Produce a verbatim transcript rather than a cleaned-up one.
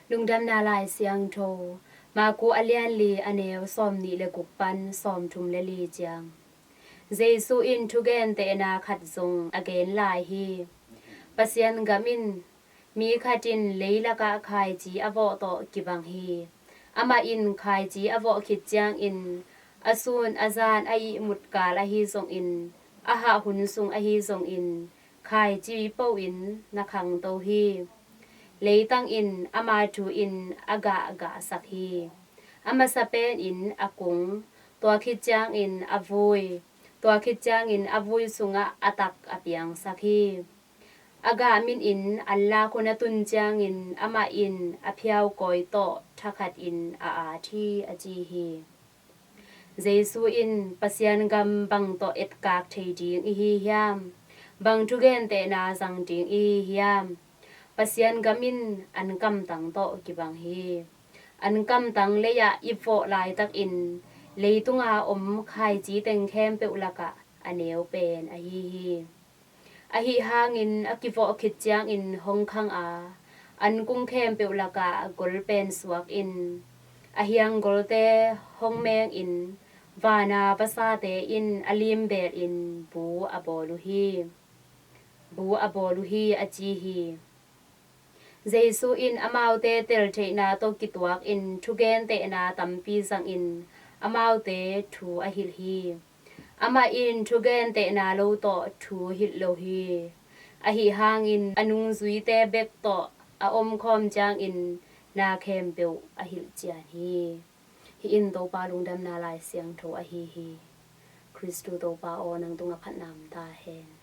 Lungdamna Lai Siangtho, Maku a lian li, a neu sawm nih le guk pan sawm thum le li ciang. Jesu in thugentehna khat zong a gen lai hi. Pasian gam in mi khat in leilakah khaici a vawh tawh kibang hi. Amah in khaici a vawh khit ciangin a sun a zan, a ihmut kal ahi zongin, a hah hun sung ahi zongin, khaici po-in na khangto hi. Leitang in ama thu in a gah gahsak hi. A masa pen in a kung, tua khit ciangin a vui, tua khit ciangin a vui sungah a tak a piangsak hi. A gah min in anlak hun a tun ciangin amah in a phiaukawi tawh thakhat in a at hi, a ci hi. Jesu in Pasian gam bang tawh etkak thei ding i hi hiam? Bang thugentehna zang ding i hi hiam? Pasian gam in an kamtang tawh kibang hi. An kamtang lei-ah i vawh laitakin leitunga om khaici teng khempeuh lakah a neu pen ahi hi. Ahi hangin a kivawh khit ciangin hong khang a, an kung khempeuh lakah gol pen suak in, a hiang golte hong meng in, vana vasate in a limbel in bu a bawl uh hi. Bu a bawl uh hi, a ci hi. Jesu in amaute teltheihna tawh kituakin thugentehna tampi zangin amaute thu a hilh hi. Amah in thugentehna lo tawh thu hilh lo hi. Ahi hangin a nungzuite bek tawh a omkhawm ciangin na khempeuh a hilh cian hi. Hih in Topa Lungdamna Lai Siangtho ahi hi. Khristu Topa aw, nang tungah phatna om ta hen.